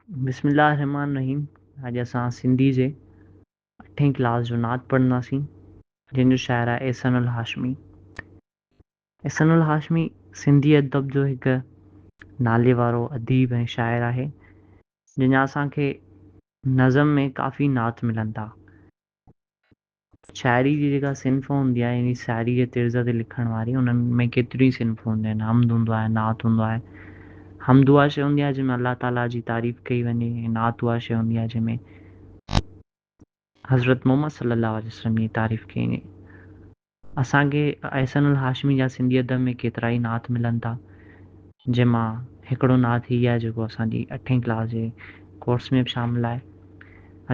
بسم الله الرحمٰن الرحيم اڄ اسان سنڌي جي اٺين ڪلاس جو نعت پڙهنداسين جنهن جو شاعر آهي احسن الهاشمي. احسن الهاشمي سنڌي ادب جو هڪ نالي وارو اديب ۽ شاعر آهي جنهن جا اسان کي نظم ۾ ڪافي نعت ملن ٿا. شاعري جي جيڪا صنف هوندي آهي يعني شاعري جي طرز تي لکڻ واري انهن ۾ ڪيتريون ئي صنفون هونديون آهن حمد هوندو آهي نعت هوندو آهي حمد اها شيء هوندي آهي جنهن ۾ الله تعاليٰ جي تعريف ڪئي وڃي ۽ نعت اها شيء هوندي آهي جنهن ۾ حضرت محمد صلي الله عليه وسلم جي تعريف ڪئي وڃي. اسان کي احسن الهاشمي جا سنڌي ادب ۾ ڪيترائي نعت ملن ٿا جنهن مان هڪڙو نعت هي آهي جيڪو اسان جي اٺين ڪلاس جي ڪورس ۾ به شامل آهي.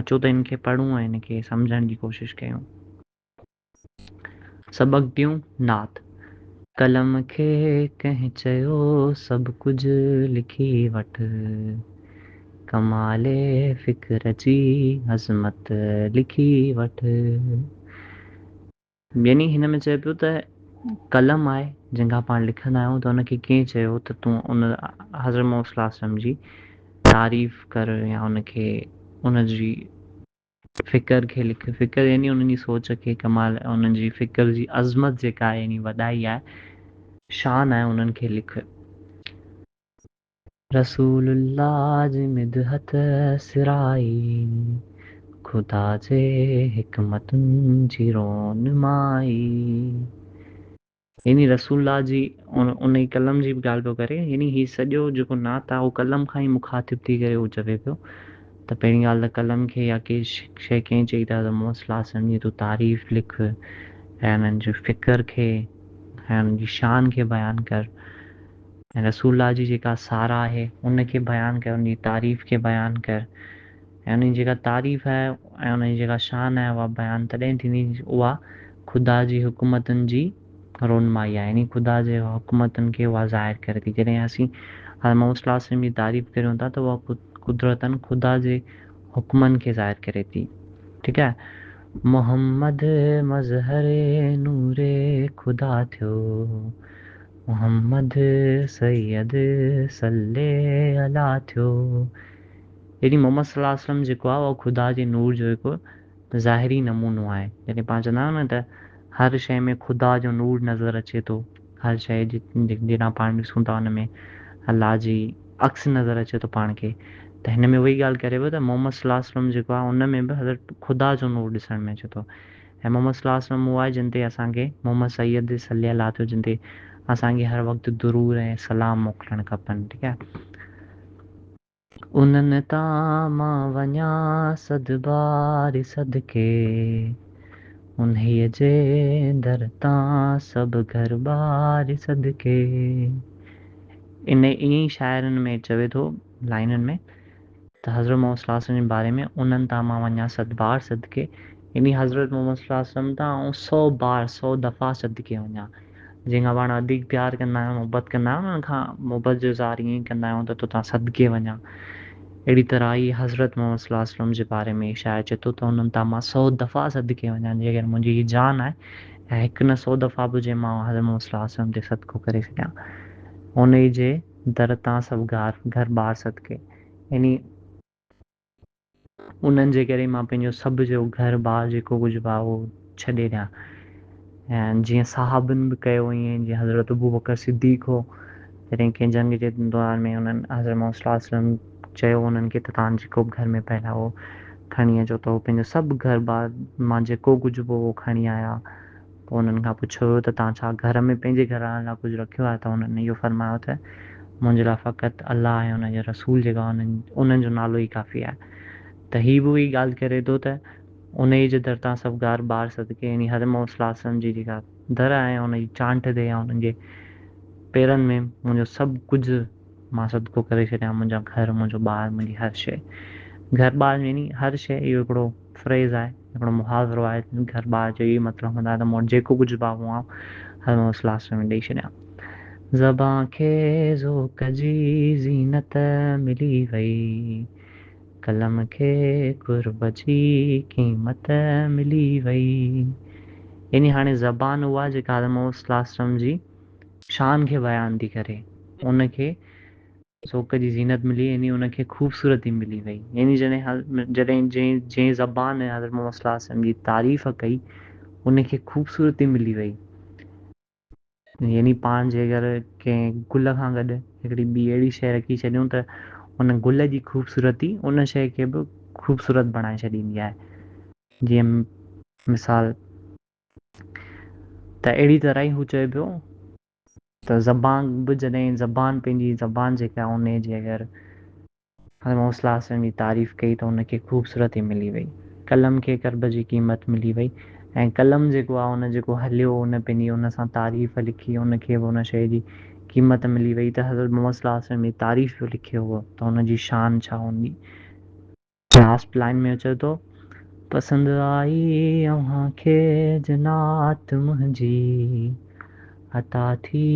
اچو ته ان کي پڙهون ۽ ان کي سمجهڻ جي ڪوشش ڪيون. سبق ٽيون، نعت، قلم کي ڪنهن چيو سڀ ڪجهه لکي وٺ، ڪمال فڪر جي عظمت لکي وٺ. يعني هن ۾ چئي پيو ته قلم آهي جنهن کان پاڻ لکندا آهيون ته ان کي ڪنهن چيو ته تون ان حضرت محمد صلي الله عليه وسلم جي تعريف ڪر يا ان کي ان جي فڪر کي لک فڪر يعني انهن جي سوچ کي ڪمال انهن جي فڪر جي عظمت جيڪا آهي يعني وڏائي آهي شان آهي انهن کي لک. رسول الله جي مدحت سرائي، خدا جي حڪمتن جي رونمائي. يعني رسول الله جي انهي قلم جي به ڳالهه پيو ڪري يعني هي سڄو جيڪو نعت آهي اهو قلم کان ئي مخاطب ٿي ڪري هو چوي پيو ته پهرين ڳالهه ته قلم کي يا ڪي شيء ڪنهن چئي ته حضرت محمد صلي الله عليه وسلم جي تون تعريف لک ۽ انهن جي فڪر کي ۽ انهن جي شان کي بيان ڪر. ۽ رسول الله جي جيڪا ساراهه آهي ان کي بيان ڪر، ان جي تعريف کي بيان ڪر ۽ ان جي جيڪا تعريف آهي ۽ ان جي جيڪا شان آهي اها بيان تڏهن ٿيندي اها خدا جي حڪمتن جي رونمائي آهي يعني خدا جي حڪمتن کي اها ظاهر ڪري ٿي. جڏهن اسين حضرت محمد صلي الله عليه وسلم جي تعريف ڪريون ٿا ته اها قدرتن خدا جي حڪمن کي ظاهر ڪري ٿي. ٺيڪ آهي. محمد مظهر نور خدا ٿيو. محمد سيد صلي الله ٿيو. يعني محمد صلي الله عليه وسلم جيڪو آهي اهو خدا جي نور جو هڪ ظاهري نمونو آهي. جڏهن پاڻ چوندا آهيون نه ته هر شيء ۾ خدا جو نور نظر اچي ٿو، هر شيء جيڏانهن پاڻ ڏسون ٿا ان ۾ الله جي عڪس نظر اچي ٿو پاڻ کي ته هن ۾ اها ئي ڳالهه ڪري پيو ته محمد صلي الله عليه وسلم جيڪو آهي ان ۾ به حضرت خدا جو نور ڏسڻ ۾ اچي ٿو. ۽ محمد صلي الله عليه وسلم اهو آهي جنھن تي اسان کي محمد سيد صلي الله ٿيو جنھن تي اسان کي هر وقت درور ۽ سلام موڪلڻ کپن ٺيڪ آهي. انھن تان مان وڃان صد بار صدقي انھيء جي در تان سڀ گهر ٻار صدقي. ان ائين ئي شاعرن ۾ چوي ٿو لائنن ۾ ته حضرت محمد صلي الله عليه وسلم جي باري ۾ انهن تان مان وڃان صد بار صدقي يعني حضرت محمد صلي الله عليه وسلم تان آئون سو بار سو دفعا صدقي وڃان جنهن کان پاڻ وڌيڪ پيار ڪندا آهيون محبت ڪندا آهيون انهن کان محبت جو اظهار ائين ئي ڪندا آهيون ته توتان صدقي وڃان اهڙي طرح ئي حضرت محمد صلي الله عليه وسلم جي باري ۾ شاعر چئي ٿو ته انهن تان مان سو دفعا صدقي وڃان جيڪر منهنجي هي جان آهي ۽ هڪ نه سو دفعا به جي مان حضرت محمد صلي الله عليه وسلم تي صدقو ڪري ڇڏيان انهي جي در تان سڀ گهر گهر ٻار صدقي يعني انهن جي ڪري مان پنهنجو سڀ جو گهر ٻار جيڪو ڪجهه به آهي اهو ڇڏي ڏيان ۽ جيئن صحابن به ڪيو ائين جيئن حضرت ابوبڪر صديق هو جڏهن ڪنهن جنگ جي دوران ۾ انهن حضرت محمد صلي الله عليه وسلم چيو انهن کي ته توهان جيڪو به گهر ۾ پيل آهي اهو کڻي اچو ته هو پنهنجو سڀ گهر ٻار مان جيڪو ڪجهه به هو اهو کڻي آيا پوء انهن کان پڇيو ويو ته توهان ڇا گهر ۾ پنهنجي گهر وارن لاء ڪجهه رکيو آهي ته انهن اهو فرمايو ته منهنجي لاء فقط الله ۽ ان جو رسول جيڪو آهي انهن جو نالو ئي ڪافي آهي ته هي به اهي ڳالهه ڪري ٿو ته انهيء جي در تان سڀ گار ٻار صدقي يعني حضرت محمد صلي الله عليه وسلم جي جيڪا در آهي ان جي چانٺ تي يا انهن جي پيرن ۾ منهنجو سڀ ڪجهه مان صدقو ڪري ڇڏيان منهنجا گهر منهنجو ٻار منهنجي هر شيء گهر ٻار يعني هر شيء اهو هڪڙو فريز آهي هڪڙو محاورو آهي گهر ٻار جو اهو مطلب هوندو آهي ته مون وٽ جيڪو ڪجهه به آهي اهو آئون حضرت محمد صلي الله عليه وسلم ڏئي ڇڏيان. زبان کي ذوق جي زينت ملي وئي قلم کي قرب جي قيمت ملي وئي يعني هاڻي زبان اها جيڪا حضرت محمد صلي الله عليه وسلم جي شان کي بيان ٿي ڪري ان کي ذوق جي زينت ملي يعني ان کي خوبصورتي ملي وئي. يعني جڏهن جنهن جنهن زبان حضرت محمد صلي الله عليه وسلم جي تعريف ڪئي ان کي خوبصورتي ملي وئي. يعني پاڻ جي اگر ڪنهن گل کان گڏ هڪڙي ٻي اهڙي شيء رکي ڇڏيون ته ان گل جي خوبصورتي ان شيء کي به خوبصورت بڻائي ڇڏيندي آهي. جيئن مثال ته اهڙي طرح ئي هو چئي پيو ته زبان به جڏهن زبان پنهنجي زبان جيڪا ان جي اگر حضرت محمد صلي الله عليه وسلم جي تعريف ڪئي ته ان کي خوبصورتي ملي وئي، قلم کي قرب جي قيمت ملي وئي ۽ قلم جيڪو آهي ان جيڪو هليو ان پنهنجي ان سان تعريف لکي ان کي به ان شيء جي قيمت ملي وئي ته حضرت محمد صلي الله عليه وسلم جي تعريف جو لکيو هو ته ان جي شان ڇا هوندي. لاسٽ لائن ۾ اچي ٿو، پسند آئي اوهان کي جنات منهنجي، عطا ٿي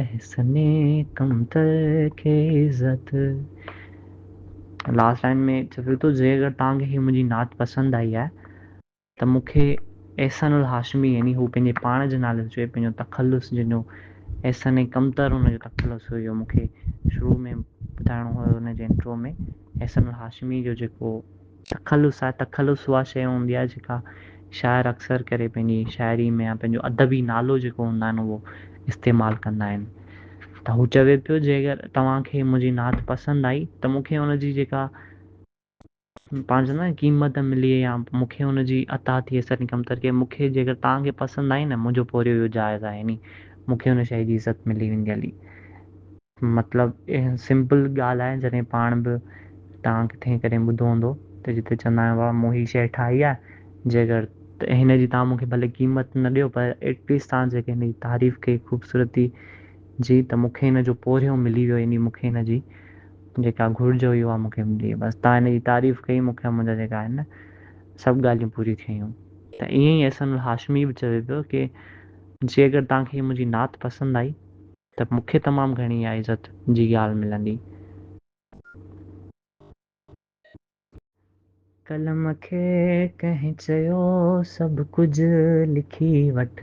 احسن ڪمتر کي عزت. لاسٽ لائن ۾ چوي ٿو جي اگر توهان کي هي منهنجي نعت پسند آئي آهي ته مون کي احسن الهاشمي يعني هو پنهنجي پاڻ جي نالي سان چوي پنهنجو تخلص جنهن جو احسن ۽ ڪمتر هن جو تخلص هيو اهو مون کي شروع ۾ ٻڌائڻو هيو هن جي انٽرو ۾ احسن الهاشمي جو جيڪو تخلص آهي تخلص اها شيء هوندي آهي جيڪا شاعر اڪثر ڪري پنهنجي شاعري ۾ يا پنهنجو ادبي نالو جيڪو هوندا آهن اهو استعمال ڪندا آهن ته هو چوي پيو جي اگر توهان کي منهنجي نعت پسند آئي ته مون کي ان جي جيڪا پاڻ چوندا آهن قيمت ملي يا مون کي ان جي عطا ٿي اثر ڪمتر ڪئي مون کي جيڪر توهان کي پسند آئي نه منهنجو پورهيو اهو جائز آهي يعني مون کي ان شيء جي عزت ملي ويندي هلي مطلب سمپل ڳالهه آهي جڏهن پاڻ به توهان ڪٿي ڪڏهن ٻڌو هوندو ته جتي چوندا آهيون بابا مون هي شيء ٺاهي آهي جيڪر هن جي توهان مون کي ڀلي قيمت نه ڏيو پر ايٽليسٽ توهان جيڪي هن جي تعريف ڪئي خوبصورتي جي ته مون کي هن جو پورهيو ملي ويو يعني مون کي هن جي جيڪا گهرج هئي اها مون کي ملي بس تان هن جي تعريف ڪئي مون کي منهنجا جيڪا آهن نه سڀ ڳالهيون پوريون ٿي ويون ته ائين ئي احسن الهاشمي به چوي پيو ڪي جي اگر توهان کي منهنجي نعت پسند آئي ته مون کي تمام گهڻي اها عزت جي ڳالهه ملندي. قلم کي ڪنهن چيو سڀ ڪجهه لکي وٺ،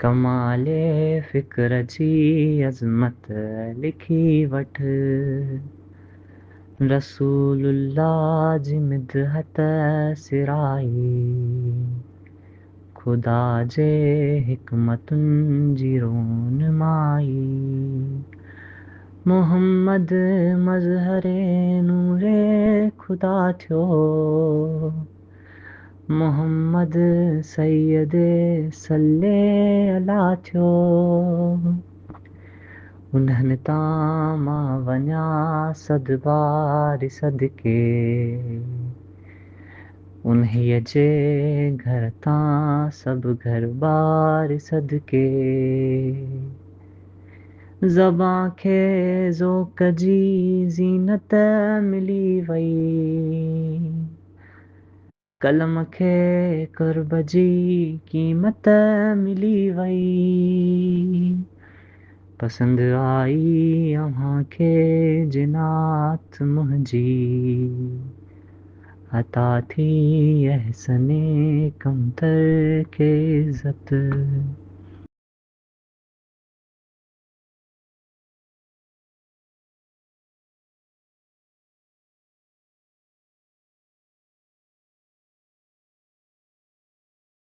ڪمال فڪر جي عظمت لکي وٺ، رسول الله جي مدحت سرائي، خدا جي حڪمتن جي رونمائي، محمد مظهر نور خدا ٿيو، محمد سيد صلي الله ٿيو، انهن تان مان وڃان صد بار صدقي. انهيء جي گهر تان سڀ گهر ٻار صدقي. زبان کي ذوق جي زينت ملي وئي. قلم کي قرب جي قيمت ملي وئي. پسند آئي اوهان کي جنات منهنجي. عطا ٿي احسن ڪمتر کي عزت.